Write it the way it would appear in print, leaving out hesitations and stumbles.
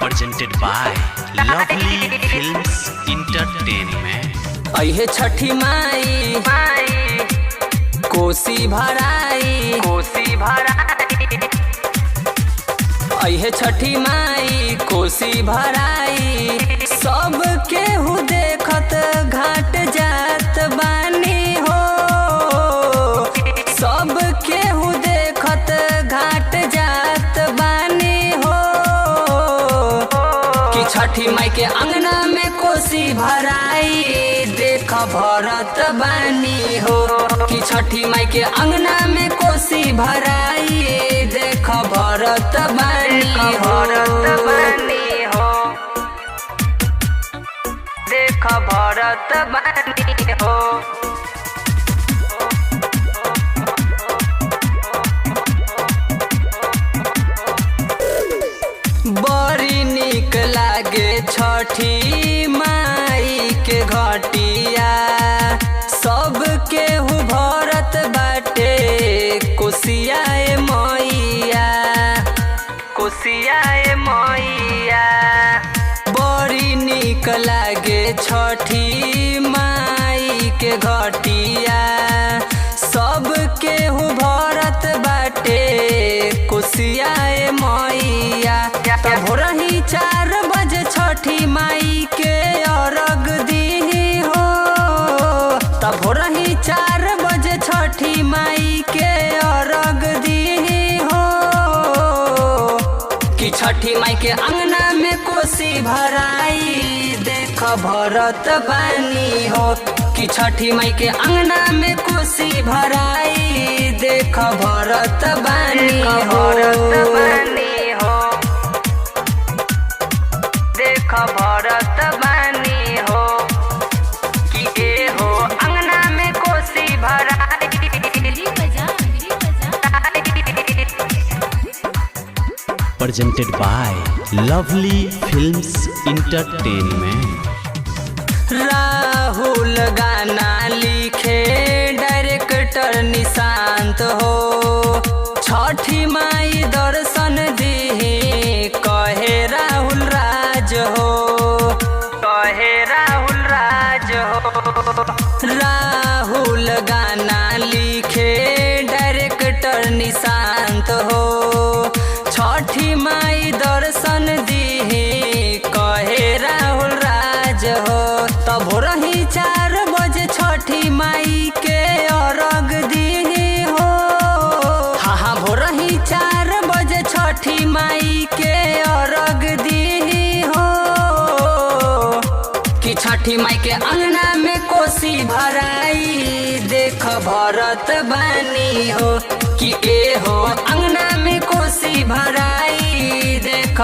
Presented by Lovely Films Entertainment. अहे छठी माई, कोसी भराई, कोसी भराई। अहे छठी माई, कोसी भराई। सब केहू देखत घाट जात बानी हो। सब केहू देखत घाट जात बानी हो कि छठी माई के अंगना में कोसी भराई, देख भरत बानी हो। कि छठी माई के अंगना में कोसी भराई, देख भरत बानी हो। भरत बानी हो, देख भरत बानी हो। बड़ी निक लागे छठी माई के घटिया, सब केहू भरत बाटे कोसियाए मैया, कोसियाए मैया। बड़ी निक लागे छठी माई के घटिया, सब केहू भरत बाटे कोसियाए मैया। त भोरही 4 बजे छठी माई के अर्घ दीही हो। त भोरही 4 बजे छठी माई के अर्घ दीही हो कि छठी माई के अंगना में कोसी भराई, देख भरत बानी हो। कि छठी माई के अंगना में कोसी भराई, देख भरत बानी हो। भरत बानी हो, देख भरत बानी हो। कि ए हो अंगना में कोसी भराई। Presented by Lovely Films Entertainment. Rahul गाना लिखे, डायरेक्टर निशांत हो। छठी माई दर्शन दिही, कहे राहुल राज हो, कहे राहुल राज हो। राहुल गाना लिखे, डायरेक्टर निशांत हो। छठी माई दर्शन दिही, कहे राहुल राज हो। तब रही 4 बजे छठी माई के अर्घ दिही हो। हाँ हाँ, भोरही 4 बजे छठी माई के अर्घ दिही हो कि छठी माई के अंगना में कोसी भराई, देख भरत बानी हो। कि ए हो अंगना में कोसी भराई, देख